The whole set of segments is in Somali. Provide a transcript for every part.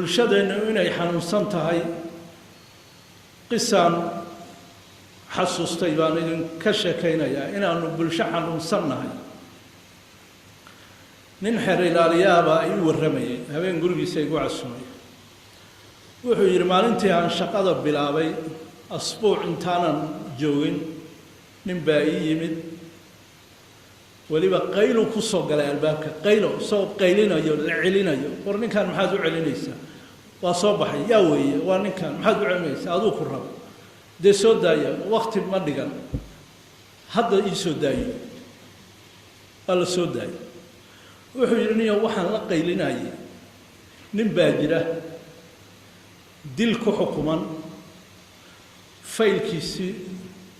Bulshadeennu inay xanuunsan tahay qisaan xasuustay baan idinka sheekaynayaa, inaanu bulsho xanuunsan nahay. Nin xeer ilaaliyaabaa ii warramayay, habeen gurigiisa igu casumay. Wuxuu yidhi, maalintii aan shaqada bilaabay, asbuuc intaanan joogin, nin baa ii yimid. Weliba qaylu ku soo galay albaabka, qaylo, isagoo qaylinayo, la celinayo. War, ninkan maxaad u celinaysaa? Waa soo baxay. Yaa weeye? Waa ninkan. Maxaad u celinaysaa? Aduu ku rabo. Dee soo daaya, wakti ma dhigan, hadda ii soo daayo. Waa la soo daayay. Wuxuu yidhi, niyo, waxaan la qaylinayay nin baa jira dil ku xukuman, faylkiisii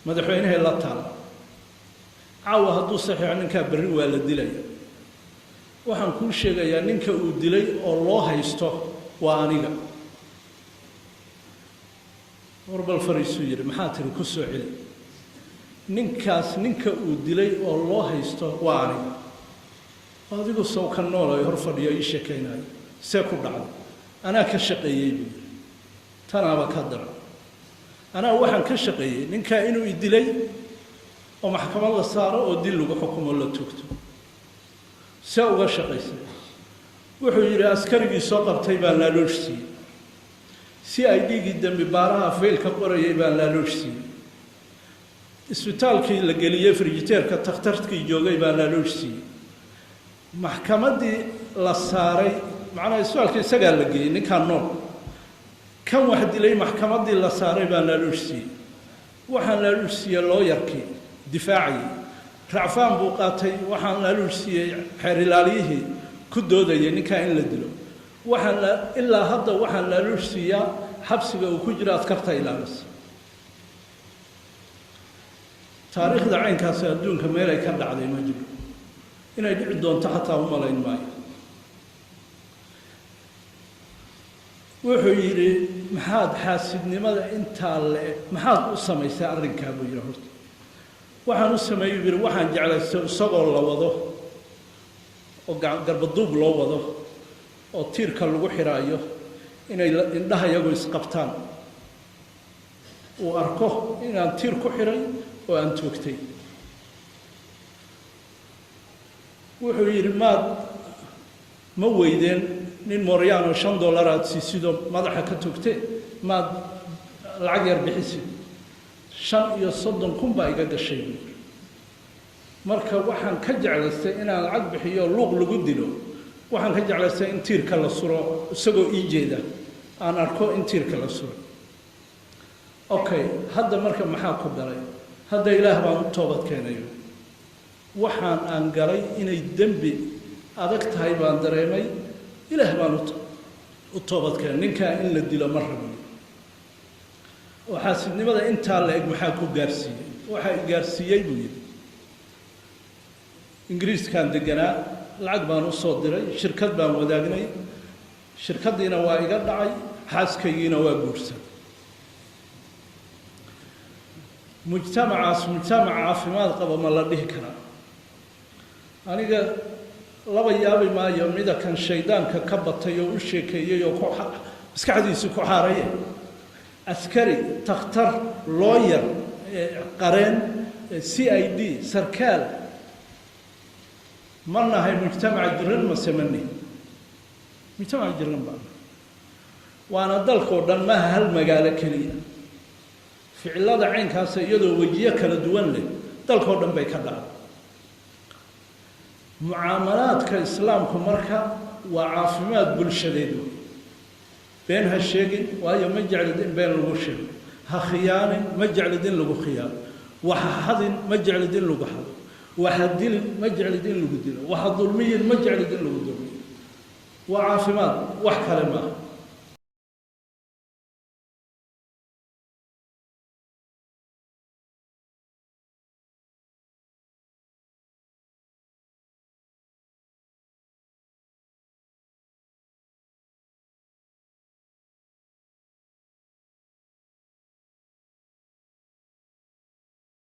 madaxweynahay la taala. Caawa hadduu saxiixo ninkaa, berri waa la dilaya. Waxaan kuu sheegayaa, ninka uu dilay oo loo haysto waa aniga. War, bal fariisuu yidhi. Maxaa tiri? Ku soo celi. Ninkaas ninka uu dilay oo loo haysto waa aniga. Adigu sow ka nool ay hor fadhiyo ii sheekaynayo, see ku dhacday? Anaa ka shaqeeyey, buu yidhi. Tanaaba ka daran. Anaa waxaan ka shaqeeyey ninkaa inuu i dilay oo maxkamad la saaro oo dil lagu xukumo, la toogto. See uga shaqaysay? Wuxuu yidhi, askarigii soo qabtay baan laaloosh siiyey, CID-gii dembi baaraha faylka qorayay baan laaloosh siiyey, isbitaalkii la geliyey frijiteerka takhtarkii joogay baan laaloosh siiyey, maxkamaddii la saaray, macnaha isbitaalka isagaa la geeyey ninkaan nool, kan wax dilay maxkamaddii la saaray baan laaloosh siiyey. Waxaan laaluush siiyey looyarkii difaacayay, racfaan buu qaatay. Waxaan laaluush siiyey xeer ilaaliyihii ku doodayay ninkaa in la dilo. Waxaan ilaa hadda waxaan laaluush siiyaa xabsiga uu ku jiro askarta ilaalisa. Taariikhda caynkaasi adduunka meel ay ka dhacday ma jiro, inay dhici doonto xataa u malayn maayo. Wuxuu yidhi, maxaad xaasidnimada intaa le maxaad u samaysay arrinkaa, buu yidhi. Horta waxaan u sameeyey, buu yidhi, waxaan jeclaystay isagoo la wado oo garbaduub loo wado oo tiirka lagu xidhaayo inay indhaha iyagu isqabtaan, uu arko inaan tiir ku xidhay oo aan toogtay. Wuxuu yidhi, maad ma weydeen nin mooryaanoo $5 aad siisidoo madaxa ka togtee? Maad lacag yar bixisid? 35,000 baa iga gashay, buu yidhi. Marka waxaan ka jeclaystay inaan lacag bixiyo luuq lagu dilo. Waxaan ka jeclaystay in tiirka la suro, isagoo ii jeeda aan arko in tiirka la suro. Okay, hadda marka maxaa ku galay? Hadda Ilaah baan u toobad keenayo. Waxaan aan galay inay dembi adag tahay baan dareemay. Ilaah baan u toobad keenay. Ninkaa in la dilo ma rabin. Oo xaasidnimada intaa la eg maxaa ku gaarsiiyey? Waxaa i gaarsiiyey, buu yidhi, Ingiriiskaan deganaa, lacag baan u soo diray, shirkad baan wadaagnay, shirkaddiina waa iga dhacay, xaaskaygiina waa guursan. Mujtamacaas mujtamac caafimaad qaba ma la dhihi karaa? Aniga laba yaabi maayo mida kan shaydaanka ka batay oo u sheekeeyey oo ku maskaxdiisi ku xaaraye. Askari, takhtar, lawyer, qareen, CID sarkaal, ma nahay mujtamac jiran mase ma nihin mujtamac jiran? Baa waana dalkoo dhan, maaha hal magaalo keliya. Ficilada caynkaasa iyadoo wejiyo kala duwan leh dalkoo dhan bay ka dhacday. Mucaamalaadka Islaamku marka waa caafimaad bulshadeed wey. Been ha sheegin, waayo ma jeclid in been lagu sheego. Ha khiyaanin, ma jeclid in lagu khiyaano. Wax ha xadin, ma jeclid in lagu xado. Wax ha dilin, ma jeclid in lagu dilo. Wax ha dulmiyin, ma jeclid in lagu dulmiyo. Waa caafimaad, wax kale maaha.